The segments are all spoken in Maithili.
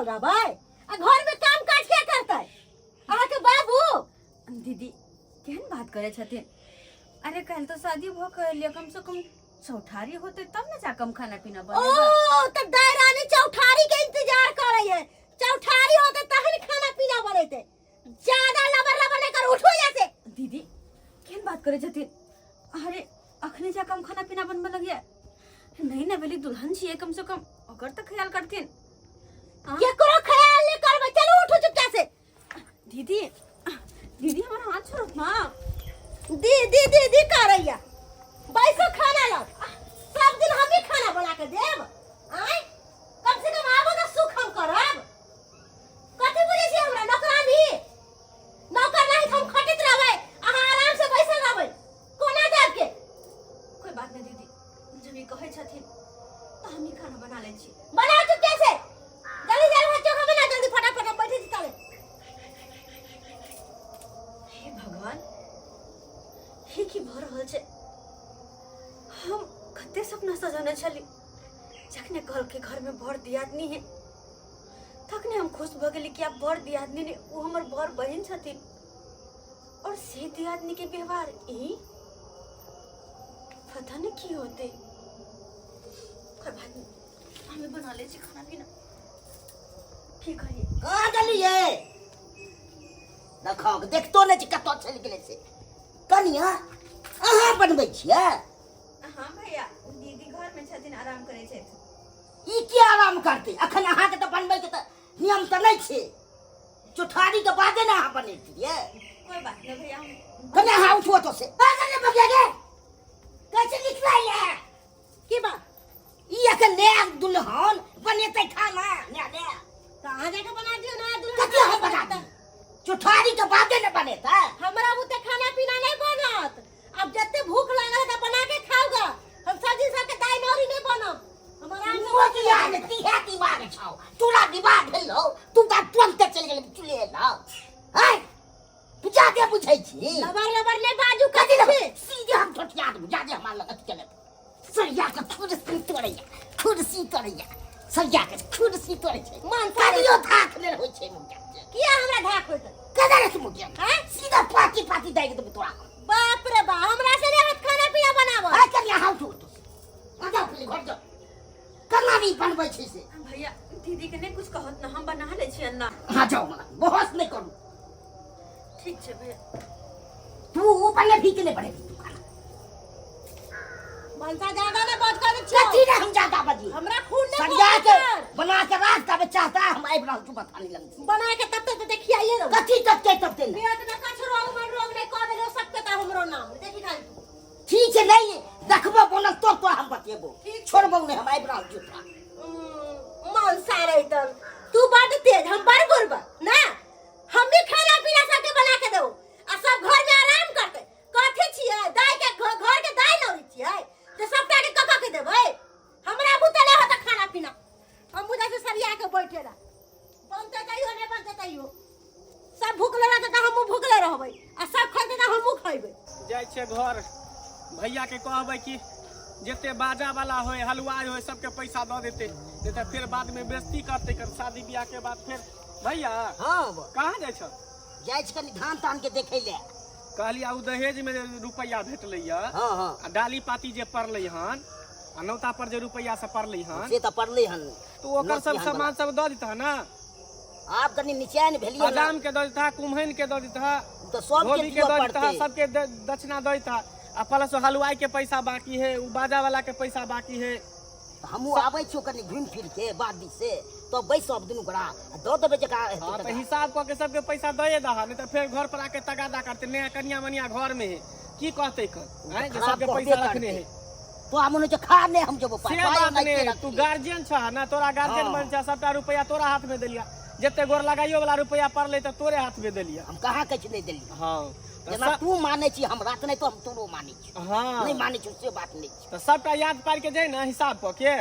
बैसल रहबै आ घर में काम काज के करतै अहाँके बाबू? दीदी केहन बात करै छथिन? अरे काल्हि तऽ शादी भऽ के एलियै, कम से कम चौठारी होते तब ने जाकऽ हम खाना पीना बनेबै। ओ तऽ दायरानी चौठारी के इंतजार करै है, चौठारी होते तहन खाना पीना बनेते। ज्यादा लबर लबर नहीं कर, उठो यहाँ से। दीदी केहन बात करै छथिन? अरे अखने जाकऽ हम खाना पीना बनबऽ लगियै? नहीं ने भेली दुल्हन छियै, कम से कम ओकर तऽ ख्याल करथिन। केकरो ख्याल नहीं करबै, चलू उठो चुपचाप से। दीदी दीदी हमर हाथ छोड़ो ना। दीदी दीदी करैया, बैसो खाना लग। सब दिन हम ही खाना बना के देब? आय कम से कम आबो तऽ सुख हम करब। कथी बुझै छी हमरा नौकरानी? नौकर नहीं हम खटैत रहबै, अहाँ आराम से बैसल रहबै। कोना देब के? कोई बात नहीं दीदी, जब ई कहै छथिन तऽ हम ही खाना बना लै छी। बना चुपचाप से, जल्दी जल्दी भात चोखा बना जल्दी फटाफट, हम बैठे छी ताले। हे भगवान, हे की भऽ रहल छै? हम कते सपना सजौने छली। जखने कहलकै घरमे बड़ दियादनी है, तखने हम खुश भऽ गेली कि आब बड़ दियादनी नहि, ओ हमर बड़ बहिन छथिन। और से दियादनी के व्यवहार ई, पता नहीं की होते। कोई बात नहीं, हमें बना ले छी खाना पीना। की करिए? कहाँ गेलियै? देखो, देखतो नहि छी कतऽ चलि गेलै से। कनिया, अहाँ बनबै छियै? हाँ भैया, दीदी घर में छथिन, आराम करै छथि। ई की आराम करतै? अखन अहाँके तऽ बनबैके तऽ नियम तऽ नहि छै, चौठारी के बादे ने अहाँ बनेतियै। कोई बात नहीं भैया, हम कनिया, अहाँ उठो तो से। कहाँ गे? कैसे निकलै है? की बात? ई अखन नया दुल्हन बनेतै खाना, नया नया। तऽ अहाँ जाके बना दियौ नया दुल्हन। कथी हम बना दी? चौठारी के बादे ने बनेतै। हमरा बुते खाना पीना नहीं बनत। अब जते भूख लागल है तऽ बना के खाओगा। हम सब्जी सबके दाई नौरी नहीं बनब, हम आराम से। मोतिया ने तिहे दिमाग छौ तोरा, दिमाग भेलौ? तू तऽ तुरंते चलि गेल चुले ल। हैं, तू जादे बुझै छी। लबर लबर नहीं बाजू। कथी कथी लबर? सीधे हम ठोठिया देबौ। जादे हमरा लग अथी चले, सरिया के खुरसी तोड़ैया, खुरसी तोड़ैया, सरिया के खुरसी तोड़ै छै। मन कनियो धाक नहि होइ छै मुखिया के। किया हमरा धाक होइत? कदा रे मुखिया? हैं, सीधा पाती पाती दागि देबौ तोरा। बाप रे बा, हमरा से नहीं होत खाना पीना बनावत। आ कनिया, हाउ उठो तो आ जाओ पहिले घर जाओ। केना नहीं बनबै छै से? भैया, दीदी के नहीं कुछ कहत ना, हम बना ले छी अन्ना। हाँ जाओ, मला बहस नहीं करू। ठीक छै भैया। तू बनेबही कि नहि बनेबही तू खाना? भनसा ज्यादा नहीं बज कर छियो। कथी रे हम ज्यादा बजी? हमरा खून नहीं सरिया के कर। बना के राख, तब चाहता हम आबि रहल છું बथानी लग से। बना के तब तक देखियाइए रहो। कथी तब के तब ते? पेट में कछु रोग मन रोग नहीं कह देलो सबके त हमरो नाम देखी खाली तू। ठीक छै, नहीं देखबो बनल तो तो हम बतेबो। ठीक। छोड़बो नहीं, हम आबि रहल છું तोरा। मन सारे तन तू बड तेज, हम बड़ बुरबा ना। हम भी खाना पीना सबके बना के देबो आ सब घर में आराम करते। कथी छियै दाई के घर के दाई लौरी छियै जे सबटा के कका के देबै? हमरा बुते नहीं होता खाना पीना। हम बुझा से सरिया के बैठेला, बनते तैयो नहीं बनते तैयो। सब भूखले रहते तऽ हमहूँ भूखले रहबै आ सब खैते तऽ हमहूँ खैबै। जाइ छियै घर, भैया के कहबै कि जते बाजा वाला होय, हलवाई होय, सबके पैसा दऽ देतै, नहीं तऽ फेर बाद में बेइज्जती करतै कर शादी बियाह के बाद फेर। भैया। हाँ। कहाँ जाइ छह? जाइ छी कनि धान तान के देखै ले। कहलियै ओ दहेज में जे रुपैआ भेटलै यऽ हाँ हाँ आ डाली पाती जे पड़लै हन आ नौता पर जे रुपैआ सब पड़लै हन, से तऽ पड़लै हन। तऽ ओकर सब नोतिहान वाला। सामान सब दऽ दितह ने? आब कनि निचैन भेलियै ने। हजाम के दऽ दितह, कुम्हैन के दऽ दितह, तऽ सबके धोबी के दिअ दऽ दितह, पड़तै। सबके दक्षिणा दऽ दितह आ प्लस हलवाई के पैसा बाकी है, उ बाजा वाला के पैसा बाकी है। तऽ हमहूँ आबै छियौ कनि घुमि फिर के बाद दिस से, तब बैसब दुनू गोरा आ दऽ देबै जकरा हेतै हाँ, तऽ तकरा। हिसाब कऽ के सबके पैसा दए दह, नहीं तऽ फेर घर पर आके तगादा करते। नया कनिया मनिया घर में है, की कहते कर आँय जे खराब सबके कहबे पैसा रखने करतै। है। तो मोन होइ छै खा नहि हम जेबो से पाइ बात ओनाहिते नहीं, रखियै। तू गार्जियन छह ना, तोरा गार्जियन हाँ। बन छह, सबटा रुपया तोरा हाथ में देलिया। जते गोर लगाइयो वाला रुपया पड़लै तऽ तोरे हाथ में देलिया। हम कहाँ कहै छी नहि देलियै? हाँ, तऽ जेना तू मानै छी हमरा तऽ नहि तऽ हम तोरो मानै छी। हाँ। नहि मानै छी से बात नहि छै। तऽ सबटा याद पारि के जाइ ने, हिसाब कऽ के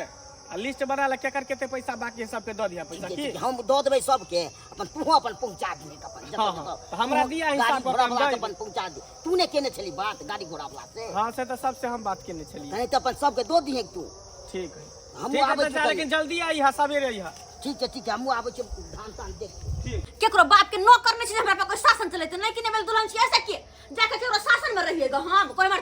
आ लिस्ट बना ले, केकर कते पैसा बाकी है, सबके दऽ दिहा पैसा। ठीक की छै, हम दऽ देबै सबके, अपन तूहो अपन पहुँचा दिहे अपन जतऽ हाँ, हाँ। जतऽ। तऽ हमरा दिया गाड़ी हिसाब कऽ घोड़ा के हम वाला दऽ के अपन पहुँचा दे। तू ने केने छली बात गाड़ी घोड़ा वाला से? हाँ, से तऽ सबसे हम बात केने छलियै। नहीं तऽ अपन सबके दऽ दिहे तू। ठीक है। हमहूँ ठीक है आबै तऽ छी जा, कनि। लेकिन जल्दी आइहा, सवेरे आइहा। ठीक छै, ठीक छै, हमहूँ आबै छियै धान तान देख के। ठीक। केकरो बाप के नौकर नहीं छै जे हमरा पर कोई शासन चलेते नहीं कि नहीं भेल दुल्हन छी ऐसे के जाके केकरो शासन में रहिएगा हम कोई हमर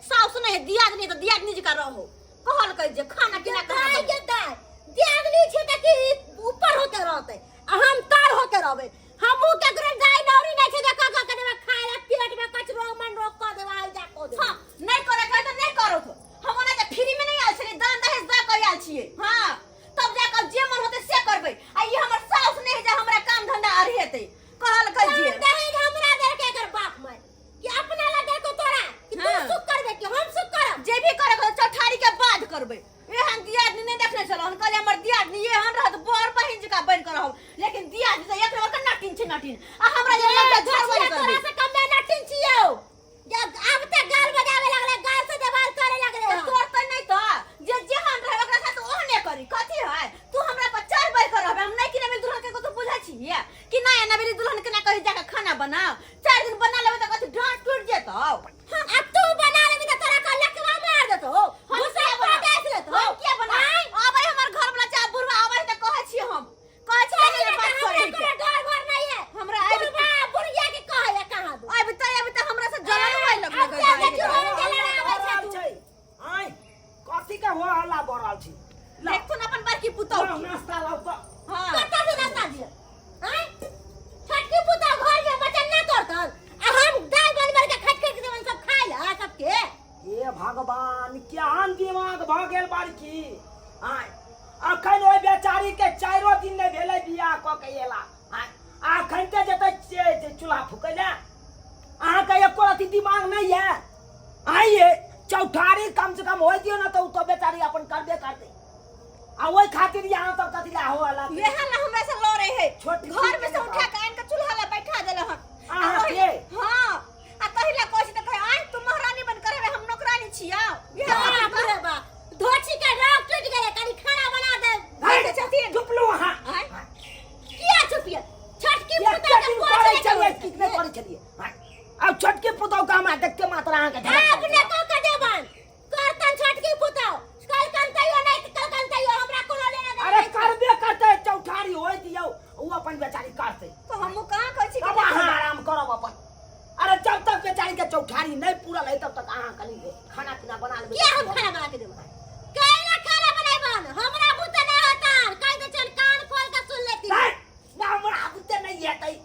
साउस नहीं है दियादनी है तो दियादनी जी का रहो कहल कह जे खाना पीना दाय के दाय दियादनी छै त की ऊपर होके रहते आ हम तार होके रहबे। हमहू केकरो दाय नौरी नहीं छै जे क क के देबे खाय ला पेट में कचरो मन रोक क देबे आई जा को देबे। हां नहीं करे के त नहीं करो तो हम ओना जे फ्री में नहीं आयल छलियै, दान दहेज दऽ के आयल छियै। हां तब जा के जे मन होते से करबै आ ई हमर साउस नहीं जे हमरा काम धंधा आर हेतै कहल कह जे दान दहेज हमरा देलकै एकर बाप माय कि अपना ला देलको तोरा कि तू हाँ। सुख करबे कि हम सुख करब। जे भी करे के चौठारी के बाद करबै। एहन दियादनी नहीं देखने छलहुँ हम, कहलियै हमर दियादनी एहन रहत बर बहिन जकाँ बनि कऽ रहब, लेकिन दियादनी तऽ एक नंबर के नटिन छै नटिन आ हमरा जे लगतै झड़बे तोरा करबै। से कम में नटिन छियौ जब आब तक गाल बजावे लगले गाल से देवाल करे लगले तऽ तोर तऽ नहि तऽ जे जेहन रहै ओकरा साथ ओहने करी कथी है तू हमरा पर चार बार कर रहबे हम नहीं कि नबेली दुल्हन के तू बुझै छियै कि नहीं नबेली दुल्हन के ना कही जाके खाना बनाओ 4 दिन बना लेबे तऽ कथी ढांट टूट जेतौ। हाँ, आ तू बना लेबी तऽ तोरा के लकवा मार देतौ। हम घुसा किया बना- पटास लेतौ। हम किया बना आबै हमर घर वाला चाहे बुढ़वा आबै तऽ कहै छियै हम कहै छियै चल कि बात हमरा करै कोनो डर भर नहीं है। हमरा आबि बुढ़वा बुढ़िया के कहै है कहाँ दू। आबि तऽ आबि तऽ हमरा से जलन होय लगलै आब जा देखियौ हम जे लड़ाबै छै तू। छै आय कथी के हो हल्ला भऽ रहल छै? लाउ, देखथुन अपन बड़की पुतहु लाउ, के। नाश्ता लाउ तऽ। हाँ। कतऽ से नाश्ता दिअ? आँय? छोटकी पुतहु घर में बचन ना तोड़तन आ हम दाल बन बन के खट खट के देबन सब खाय ला सबके। हे भगवान केहन दिमाग भऽ गेल बड़की। आय अखन ओहि बेचारी के 4 दिन नहि भेलै बियाह कऽ के एला। आय अखन ते जेतै जे चूल्हा फूकै लए। अहाँके एको रत्ती दिमाग नहि यऽ? आइ ये चौठारी कम से कम होइ दियौ ने तऽ ओ तऽ बेचारी अपन करबे करतै आ ओहि खातिर यहाँ सब कथी ला हो हल्ला। इएह ला हमरा से लड़े है छोटकी घर में से के उठा के आन के चूल्हा ला बैठा देले हन। अहाँ के? हां आ तही ला कहै छी तऽ कहै आइ तू महारानी बन कर हम नौकरानी छियौ। इएह बाप रे बाप धोछी के रॉक टूट गेलै कनी खाना बना दे। हाय, छथिन। चुप लो अहाँ। आँय? किया चुपिया? छोटकी एक पुतहु के दिन कोच करै नहि छलियै करै की नहि करै छलियै? आँय, आब छोटकी पुतहु के हमरा देखते मात्र अहाँके झगड़ा अपने कऽ के देबन करतन छोटकी पुतहु कल कन तैयो नहि कल कन तैयो हमरा कोनो लेना देना अरे नहि छै। करबे करतै चौठारी होय दियौ ओ अपन बेचारी करतै। तऽ हमहूँ कहाँ कहै छी कि तब अहाँ आराम करब अपन। अरे जब तक बेचारी के चौठारी नहीं पूरल है तब तक अहाँ कनी खाना पीना बना लेबै। किया हम खाना बना के देबै? कैला खाना बनेबन हमरा बुते नहि होतन कहि दे चल कान खोल के सुन लेती। नहीं, ना हमरा बुते नहीं हेतै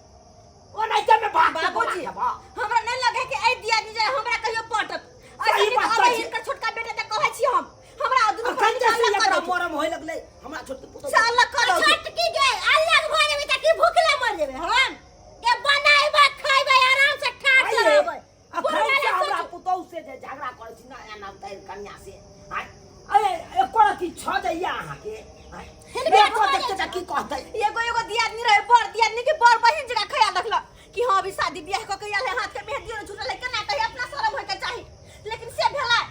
ओ नहीं ते में भाग के बाबूजी, बना खेबऽ। हमरा नहीं लगे कि एहि दियादनी जे हमरा कहियो पटत। सही ऐसे बात अबै छै। हिनकर छोटका बेटा तऽ कहै छी हम हमरा दुनू अखन जे अलग से एकरा करऽ मरम होय लगलै हमरा छोटकी पुतहु से अलग करऽ छोटकी गे अलग भऽ जेबै तऽ की भुखले मर जेबै हम? के बनाइबै खइबै आराम से ठाठ से आइये, रहबै। अखन बुढ़वा से लए हमरा सोचू। पुतहु से जे झगड़ा करै छी नया नव तैर कन्या से। आँय, अरे एको रत्ती छऽ जाइया अहाँके? आँय, हिनका एको छऽ देखते तऽ की कहतै? एगो एगो दियादनी रहे बड़ दियादनी के बड़ बहिन जकाँ ख्याल रखलक कि हाँ अभी शादी बियाह कऽ के आयल है हाथ के मेहंदियो नहि छूटल है केना कही अपना शरम होय के चाही लेकिन से भेलै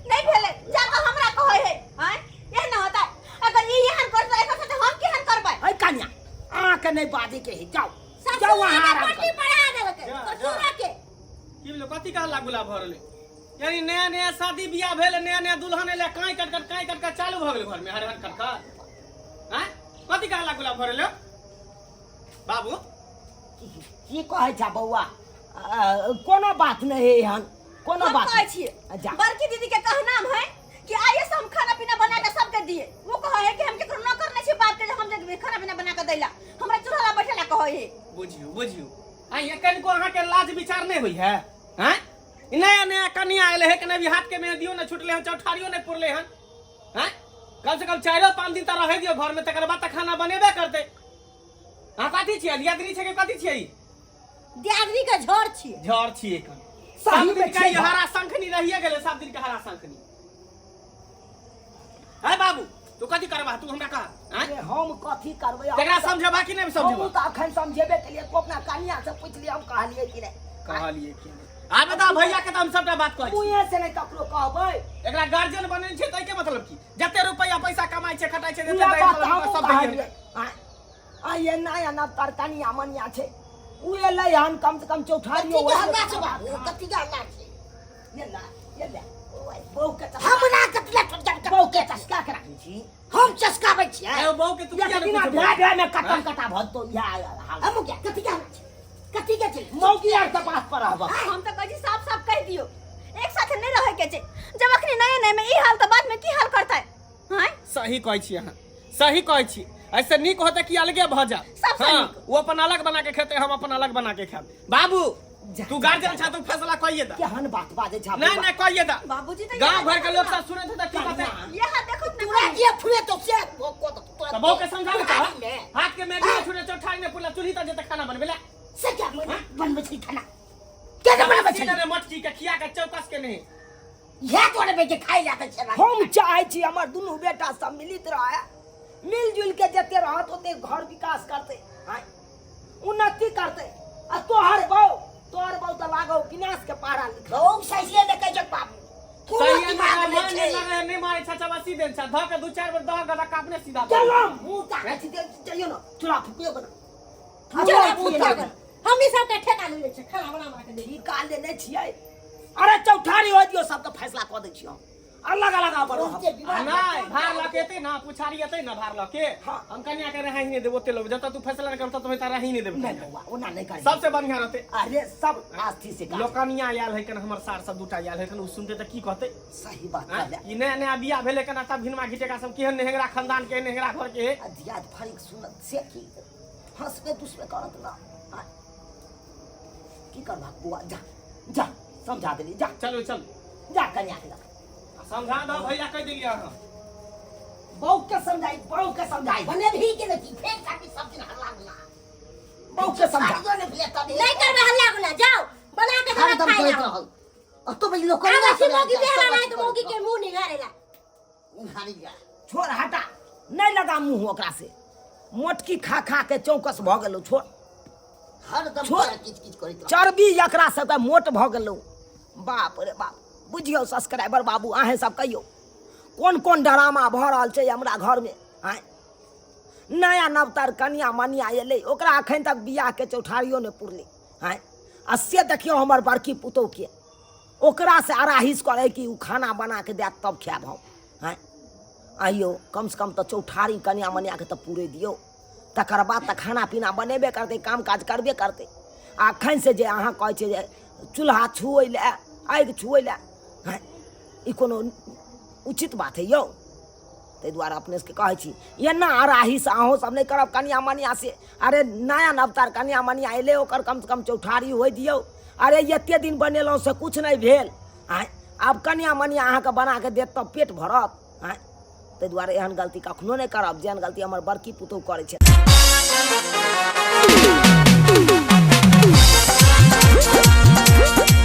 नहीं भेलै जाकऽ हमरा कहै है। आँय एहन होतै अगर ई एहन करतै एकर साथे हम केहन करबै? है कन्या अहाँके नहि बाजै के है जाउ ससुर जाउ अहाँ के आराम पट्टी करू। पढ़ा देलकै जा, ससुर जा। के। की भेलो कथी के हल्ला गुल्ला भऽ रहलै? यानी नया नया शादी बियाह भेल नया नया दुल्हन एलै काँय कट कट काँय कट कट चालू भऽ गेल घर में हर हर कट कट। आँय कथी के हल्ला गुल्ला भऽ रहलै बाबू? की कहै छा बौआ? कोनो बात नहि है एहन कोनो हम बात कहै नहि। छियै जा। बड़की दीदी के कहनाम है कि आइए से हम खाना पीना बना के सबके दिए। वो कहै है कि हम केकरो नौकर नहीं छी बाप के जे हम जे खाना पीना बना के दैला हमरा चूल्हा ला बैठेला कहै है। बुझियौ बुझियौ आइ कनिको अहाँके लाज विचार नहि होइ है? आँय नया नया कनिया एलै है कि नहीं हाथ के मेहंदियो नहि छुटलै हन चौठारियो नहि पुरलै हन। आँय कम से कम 4-5 दिन तऽ रहै दियौ घर में तकर बाद तऽ खाना बनेबे करतै। अहाँ कथी छियै दियादनी छै कि कथी छियै? दियादनी के झोर छियै। झोर छियै कन। सही सब में दिन के छियै। ई हरा शंखनी रहिए गेलै सब दिन के हरा शंखनी। है बाबू तू कथी करबा तू हमरा कह? आँय? अरे हम कथी करबै? तकरा समझेबा कि नहि समझेबा? हम तऽ अखन समझेबे केलियै तू अपना कनिया से पुछलियै हम कहलियै कि नहि? कहलियै कि नहि? आ बता भैया के तऽ हम सबटा बात कहै छी। मुँहे से नहि ककरो कहबै। एकरा गार्जियन बनेने छै तै के मतलब की? जते रुपैया पैसा कमाइ छै खटाइ छै उएह जते बात दहेज हमहूँ सब कहलियै। दैये। आँय, आइ एना एना तर कनिया मनिया छै उ एलै हन कम से कम चौठारियो कथी के हल्ला छै बाबू? कथी के हल्ला छै? ये ला ये ला ओए बहू के चस्का हमरा कतला चस्का बहू के चस्का के राखै छी हम चस्काबै छियै ए बहू के तू एक किया दिना नहि भए पूछबो? भए में कटम कटा भऽ जेतौ इएह हाल हम क्या कथी के कथी के छै मौगी आर के बात पर रहब हम तऽ कहै छी साफ साफ कहि दियौ एक साथे नहि रहै के छै जब अखनी नया नया में ई हाल तऽ बाद में की हाल करतै हैं सही कहै छी अहाँ सही कहै छी ऐसे नीक होते कि अलगे भऽ जा सबसँ हाँ, नीक। वो अपन अलग बना के खेते हम अपन अलग बना के खाब बाबू तू गार्जियन छा तू फैसला कहिए दा केहन बात बाजै छा नहीं नहीं कहिए दा बाबूजी तऽ गांव भर के लोग सब सुनत होता की कहते यह देखो ना तोरा जे फुले तो से को तो तोरा तो बहू के समझा ले में हाथ के मेहंदी में छुटे चौठारी में पुला चूल्ही तर जेते खाना बनबे ला से क्या बनबै छै खाना केना बनबै छै सीधे मटकी के खिया के चौकस के नहीं इएह दुआरे बेटे खाइ लए दै छै हम चाहै छी हमर दुनू बेटा सम्मिलित रहे मिलजुल के जते रहत ओते घर विकास करते आँय, उन्नति करते आ तोहर बहू तोहर बहू तऽ लागौ विनाश के पारा लिखल बहू सहिए ने कहै छै बाबू कोनो सही दिमाग है, नहि मार छै नहीं लगे, नहीं मारे छा चबा सीधे छा धऽ के दू चार बेर दह गदा कापने सीधा चलो मुँह ताकै छी चलियो ना चूल्हा फुकियो बना चलो फूका हम ई सबके ठेका ले लै छियै खाना बना बना के दे ठेका लेने छियै अरे चौठारी हो दियो सबके फैसला कऽ दै छियै हम अलग अलग अपन रहब। तुरन्ते विवाह नहीं भार लके एतै ना पुछारी एतै ना भार लके हाँ। हम कन्या के रहै ही नहीं देब ओते लोग जब तक तू फैसला नहीं करता तुम्हें तारा ही नहीं देब नहीं बौआ ओना नहीं करी सबसे बढ़िया रहते अरे सब आस्थी से काज। लोकनिया आयल है कन हमर सार सब दूटा आयल है कन उ सुनते त की कहते सही बात आँय? कहले ई नया नया बियाह भेलै कन तब घिनमा घिटेका सब केहन नेहंगरा खानदान के नेहंगरा घर के आ दियाद फरिक सुनत से की हंसबे दुसबे करत ना आय। की करबा बौआ जा जा समझा देली जा चलो चल जा कन्या के लग। समझा दो भैया कह दिलियै अहाँ बहू के समझाई बहू के समझाई बनेबही के नहि फेर जाके सब दिन हल्ला गुल्ला बहू के समझा सारियो ने भेलै तब नहीं करबे हल्ला गुल्ला जाओ बना के हरदम खाना खाइ करैत लाओ रहल अतो बजे लोक आबै छी मौगी बेहरा नहीं तो मौगी के मुंह निहारेला निहारी जा छोड़ हटा नहीं लगा मुंह ओकरा से मोटकी खा खा के चौकस भऽ गेलौ छोड़ हरदम छोड़। तोरा किच किच करैत रहल चर्बी एकरा सबके मोट भऽ गेलौ बाप रे बाप बुझियौ सब्सक्राइबर बाबू अहें सब कहियौ कोन कोन ड्रामा भऽ रहल छै हमरा घरमे आँय नया नवतर कनिया मनिया एलै ओकरा एखन तक बियाहके चौठारियो नहि पुरलै आँय आ से देखियौ हमर बड़की पुतोहके ओकरासँ अराहिस करै कि ओ खाना बना कऽ देत तब खायब हम आँय आइयो कमसँ कम तऽ चौठारी कनिया मनियाके तऽ पुरै दियौ तकर बाद तऽ खाना पीना बनेबे करतै काम काज करबे करतै आ एखन से जे अहाँ कहै छियै जे चूल्हा छुअै लए आगि छुअै लए आँय ई कोनो उचित बात हइ यौ ताहि दुआरे अपने सबके कहै छी एना अराहिस अहूँ सब नहि करब कनिया मनिया से अरे नया नवतार कनिया मनिया एलै ओकर कमसँ कम चौठारी होइ दियौ अरे एते दिन बनेलहुँ से किछु नहि भेल आँय आब कनिया मनिया अहाँके बनाके देत तब पेट भरत आँय ताहि दुआरे एहन गलती कखनो नहि करब जेहन गलती हमर बड़की पुतहु करै छै।